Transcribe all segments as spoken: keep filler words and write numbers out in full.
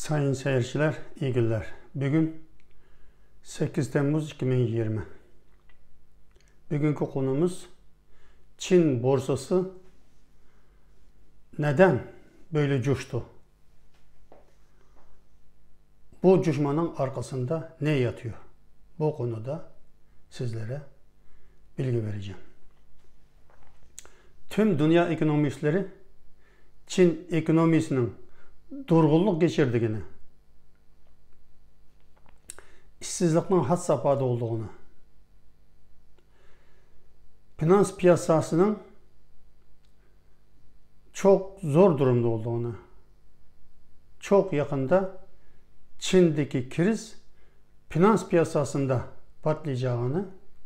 سايىن سەيرچىلەر، ئىگىلەر. بۈگۈن سەككىز تەممۇز ئىككى مىڭ يىگىرمە. بۈگۈنكى قونۇمىز چىن بورساسى نەدەن بۆيلە جوشتۇ؟ بۇ جوشمانىڭ ئارقىسىندا نە ياتىيۇ؟ بۇ قونۇدا سىزلەرگە بىلگە بېرىجەم. تۈم دۇنيا ئېكونومىستلىرى چىن ئېكونومىيىسىنىڭ دۇرغۇنلۇق كەچۈرىدىغىنى، ئىشسىزلىقنىڭ ھەد ساپادا بولىدىغىنى، فىنانس پىياساسىنىڭ چوق زور دۇرۇمدا بولىدىغىنى، چوق يېقىندا چىندىكى كىرىز فىنانس پىياساسىندا پارتلايدىغىنى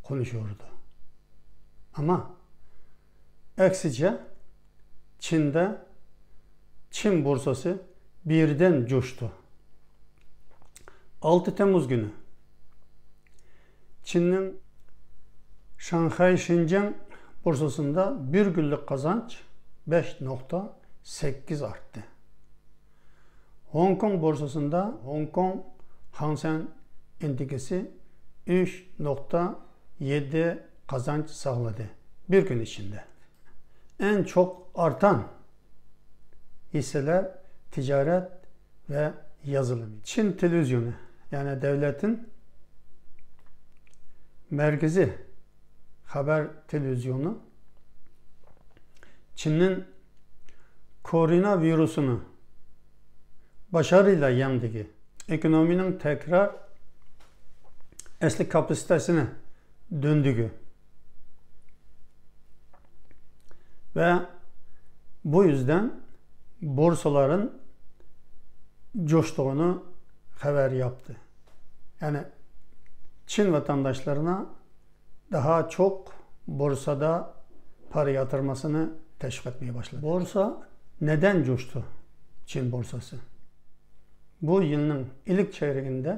قونۇشۇۋاتىدۇ. ئەمما ئەكسىچە، چىندە چىن بورساسى بىردەن جوشتى. ئالتە تەممۇز كۈنى چىننىڭ شاڭخەي شىنجاڭ بورساسىندا بىر كۈنلۈك قازانچ بەش نۇقتا سەككىز ئارتتى. ھوڭكوڭ بورساسىندا ھوڭكوڭ خاڭسەن ئىندېكسى ئۈچ نۇقتا يەتتە قازانچ ساقلىدى بىر كۈن ئىچىدە. ئەڭ چوڭ ئارتقان ھېسسىلەر تىجارەت ۋە يازىلىم. چىن تېلېۋىزىيونى، يەنى دەۋلەتنىڭ مەركىزىي خەۋەر تېلېۋىزىيونى چىننىڭ كورونا ۋىرۇسىنى باشارىيلا يەڭدىكى، ئېكونومىيىنىڭ تەكرار ئەسلى كاپاسىتېسىنى دۆندىكى ۋە بۇ يۈزدىن بورسىلارنىڭ جوشتۇغىنى خەۋەر ياپتى. يەنى چىن ۋەتەنداشلىرىنى داھا چوق بورسىدا پارا ياتۇرمىسىنى تەشۋىق ئەتمەي باشلىدى. بورسا نەدەن جوشتى؟ چىن بورساسى بۇ يىلنىڭ ئىلك چېرىكىندە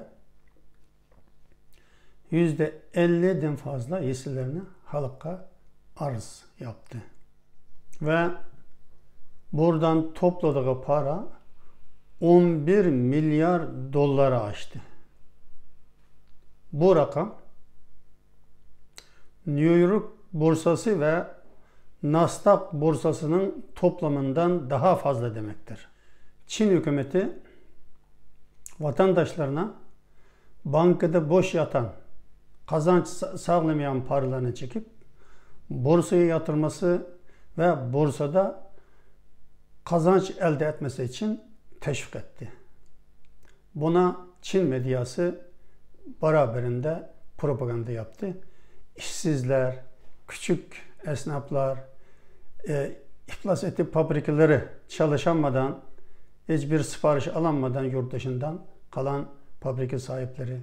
يۈزدە ئەللىدىن فازلا ھېسسىلەرنى خەلققە ئارز ياپتى. ۋە بۇرادىن توپلىدىغى پارا ئون بىر مىليارد دوللار ئاشتى. بۇ رەقەم نيۇ يورك بورساسى ۋە ناسداق بورساسىنىڭ توپلىمىندىن داھا فازلا دېمەكتۇر. چىن ھۆكۈمىتى ۋەتەنداشلىرىنى بانكىدا بوش ياتقان، قازانچ سا-، ساقلىمىغان پارىلارنى چېكىپ، بورسىغا ياتۇرمىسى ۋە بورسىدا قازانچ ئەلدە ئەتمىسى ئۈچۈن تەشۋىق ئەتتى. بۇنى چىن مېدىياسى بارا-بىرىندە پروپاگاندا ياپتى. ئىشسىزلار، كىچىك ئەسناپلار، ئە، ئىپلاس ئېتىپ پابرىكىلىرى چالىشالمىدىن، ھېچبىر سىپارىش ئالالمىدىن يۇرت دىشىندىن قالغان پابرىكا ساھىبلىرى،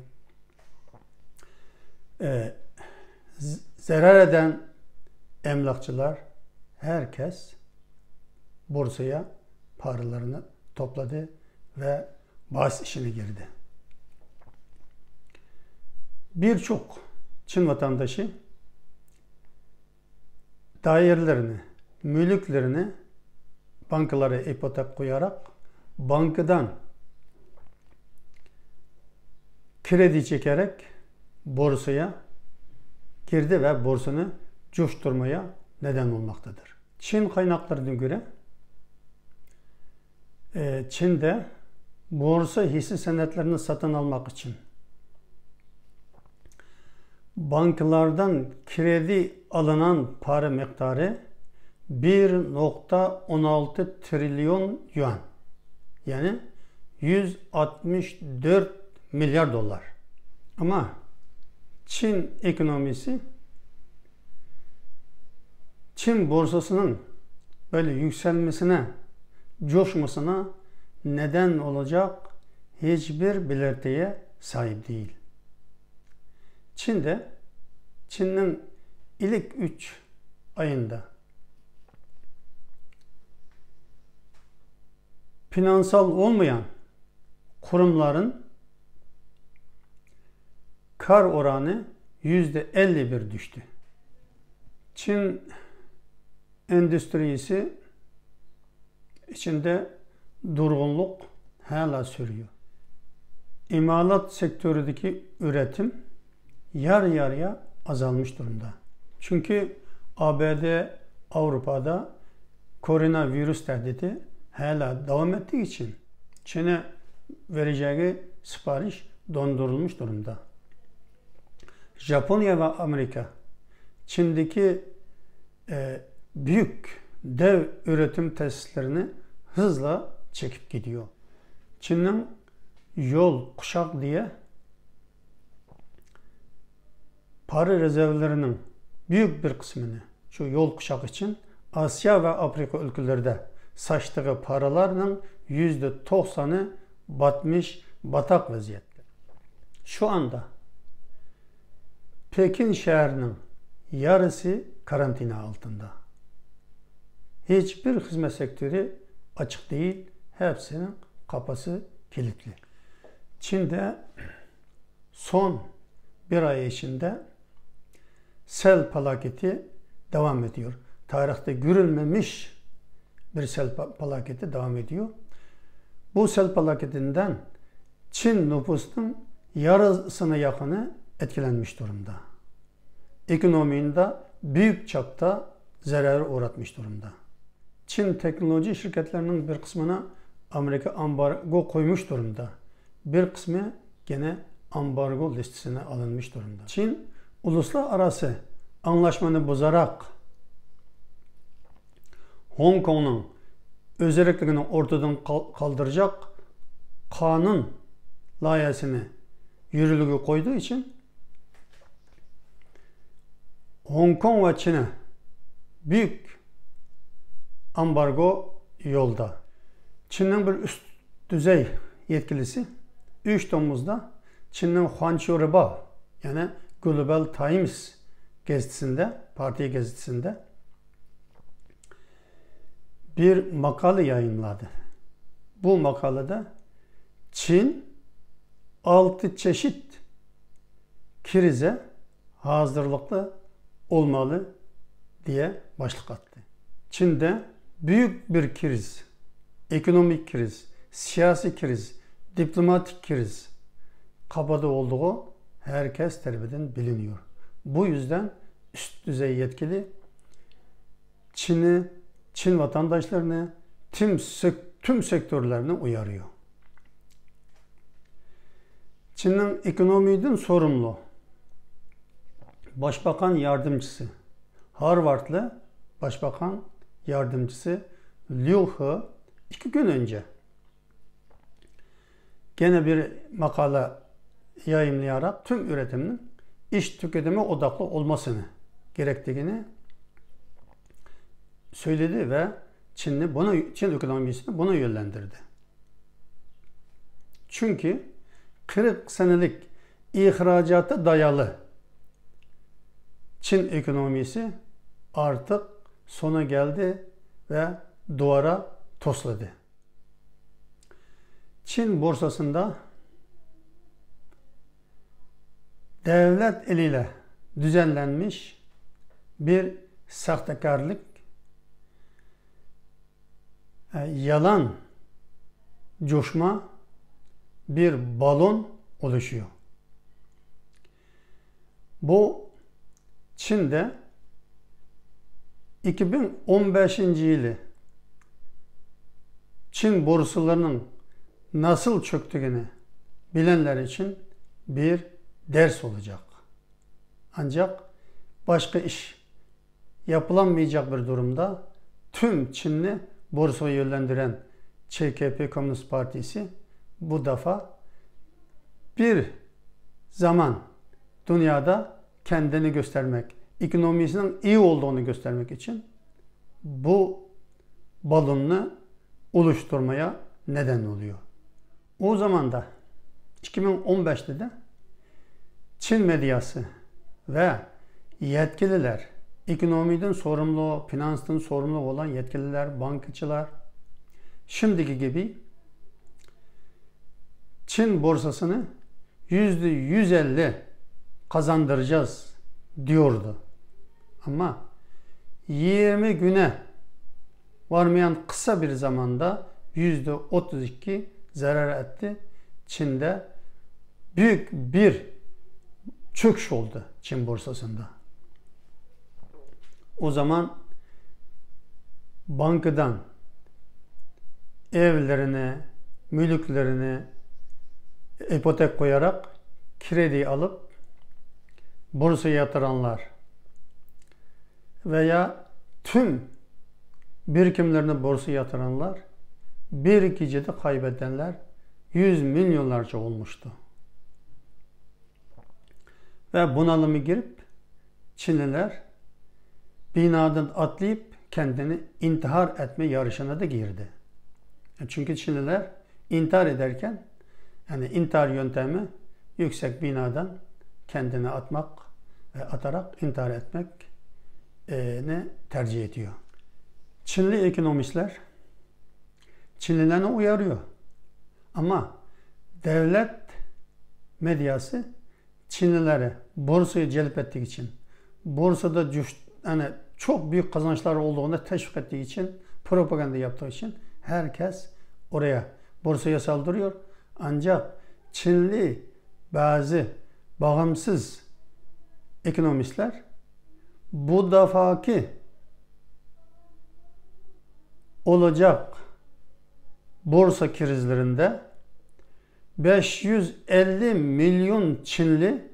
ئە، ز-، زەرەر ئەدەن ئەملاكچىلار، ھەر كەس بورسىغا پارىلىرىنى توپلىدى ۋە باس ئىشىنى گىردى. بىر چوق چىن ۋەتەندىشى دائىرىلىرىنى، مۈلۈكلىرىنى بانكىلارغا ئىپوتېكا قوياراق، بانكىدىن كرېدىت چېكەرەك بورسىغا گىردى ۋە بورسىنى جوشتۇرمىغا نەدەن بولماقتىدۇر. چىن قايناقلىرىدىن كۆرە، ئى، چىندە بورسا ھېسسە سەنەدلىرىنى ساتىن ئالماق ئۈچۈن بانكىلاردىن كرېدىت ئالىنغان پارا مىقدارى بىر نۇقتا ئون ئالتە تىرىليون يۈەن، يەنى يۈز ئاتمىش تۆت مىليارد دوللار. ئەمما چىن ئېكونومىيىسى چىن بورسىسىنىڭ بۆيلە يۈكسەلمىسىنى، جوشمىسىنى نەدەن بولىدىغان ھېچبىر بېلىرتىگە ساھىب دېيىل. چىندە، چىننىڭ ئىلك ئۈچ ئايىندا فىنانسال بولمىغان قۇرۇملارنىڭ كار ئورانى يۈزدە ئەللىي بىر چۈشتى. چىن ئىندۇسترىيىسى ئىچىندە دۇرغۇنلۇق hala sürüyor. İmalat sektöründeki üretim yarı yarıya azalmış durumda. Çünkü A B D, Avrupa'da koronavirüs tehdidi hala devam ettiği için Çin'e vereceği sipariş dondurulmuş durumda. Japonya ve Amerika Çin'deki e, büyük dev üretim tesislerini hızla çekip gidiyor. Çin'in yol kuşak diye para rezervlerinin büyük bir kısmını şu yol kuşak için Asya ve Afrika ülkelerde saçtığı paralarının yüzde doksanı batmış, batak vaziyette. Şu anda Pekin şehrinin yarısı karantina altında. Hiçbir hizmet sektörü açık değil, hepsinin kapısı kilitli. Çin'de son bir ay içinde sel felaketi devam ediyor. Tarihte görülmemiş bir sel pa- felaketi devam ediyor. Bu sel felaketinden Çin nüfusunun yarısına yakını etkilenmiş durumda. Ekonominin de büyük çapta zarar uğratmış durumda. Çin teknoloji şirketlerinin bir kısmına Amerika ambargo koymuş durumda. Bir kısmı gene ambargo listesine alınmış durumda. Çin uluslararası anlaşmanı bozarak Hong Kong'un özelliklerini ortadan kal- kaldıracak kanun layihasını yürürlüğe koyduğu için Hong Kong ve Çin'e büyük ambargo yolda. Çin'in bir üst düzey yetkilisi üç Temmuz'da Çin'in Huaqiu Ribao, yani Global Times gazetesinde, partiya gazetesinde bir makale yayınladı. Bu makalede Çin altı çeşit krize hazırlıklı olmalı diye başlık attı. Çin'de büyük bir kriz, ekonomik kriz, siyasi kriz, diplomatik kriz kapıda olduğu herkes tarafından biliniyor. Bu yüzden üst düzey yetkili Çin'i, Çin vatandaşlarını, tüm, sek- tüm sektörlerini uyarıyor. Çin'in ekonomiden sorumlu başbakan yardımcısı, Harvardlı başbakan yardımcısı Liu He iki gün önce gene bir makale yayımlayarak tüm üretiminin iş tüketimi odaklı olmasını gerektiğini söyledi ve Çin'i bunu, Çin ekonomisini buna yönlendirdi. Çünkü kırk senelik ihracata dayalı Çin ekonomisi artık sona geldi ve duvara tosladı. Çin borsasında devlet eliyle düzenlenmiş bir sahtekarlık, e, yalan, coşma bir balon oluşuyor. Bu Çin'de iki bin on beşinci yılı Çin borsalarının nasıl çöktüğünü bilenler için bir ders olacak. Ancak başka iş yapılamayacak bir durumda tüm Çin'i borsaya yönlendiren Ç K P Komünist Partisi bu defa bir zaman dünyada kendini göstermek, ekonomisinin iyi olduğunu göstermek için bu balonunu oluşturmaya neden oluyor. O zamanda iki bin on beşte de Çin medyası ve yetkililer, ekonomiden sorumlu, finanstan sorumlu olan yetkililer, bankacılar şimdiki gibi Çin borsasını yüzde yüz elli kazandıracağız diyordu. Ama yirmi güne varmayan kısa bir zamanda yüzde otuz iki zarar etti. Çin'de büyük bir çöküş oldu Çin borsasında. O zaman bankadan evlerini, mülklerini ipotek koyarak kredi alıp borsaya yatıranlar veya tüm birikimlerini borsaya yatıranlar, bir gecede kaybedenler yüz milyonlarca olmuştu. Ve bunalıma girip Çinliler binadan atlayıp kendini intihar etme yarışına da girdi. Çünkü Çinliler intihar ederken, yani intihar yöntemi yüksek binadan kendini atmak ve atarak intihar etmek, e, ni tercih ediyor. Çinli ekonomistler Çinlilerni uyarıyor. Ama devlet medyası Çinlileri borsaya celp ettiği için, borsada cüş-, yani çok büyük kazançları olduğunu teşvik ettiği için, propaganda yaptığı için herkes oraya, borsaya saldırıyor. Ancak Çinli bazı bağımsız ekonomistler bu defaki olacak borsa krizlerinde beş yüz elli milyon Çinli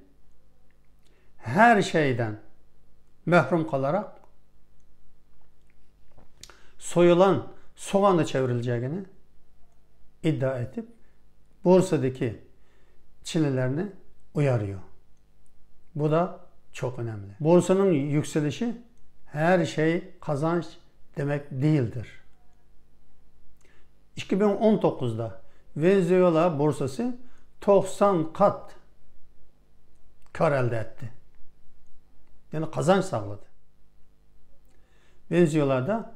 her şeyden mahrum kalarak soyulan soğana çevrilecegini iddia edip borsadaki Çinlilerni uyarıyor. Bu da çok önemli. Borsanın yükselişi her şey kazanç demek değildir. İki bin on dokuzda Venezuela borsası doksan kat kar elde etti. Yani kazanç sağladı. Venezuela'da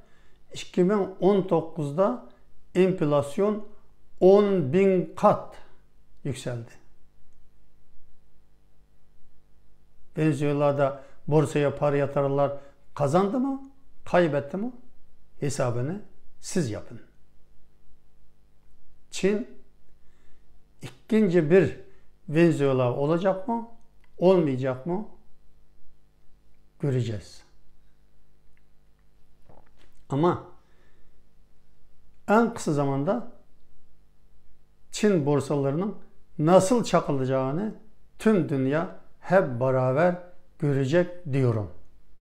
iki bin on dokuzda enflasyon on bin kat yükseldi. Venezuela'da borsaya para yatıranlar kazandı mı, kaybetti mi? Hesabını siz yapın. Çin ikinci bir Venezuela olacak mı, olmayacak mı? Göreceğiz. Ama en kısa zamanda Çin borsalarının nasıl çakılacağını tüm dünya hep beraber görecek diyorum.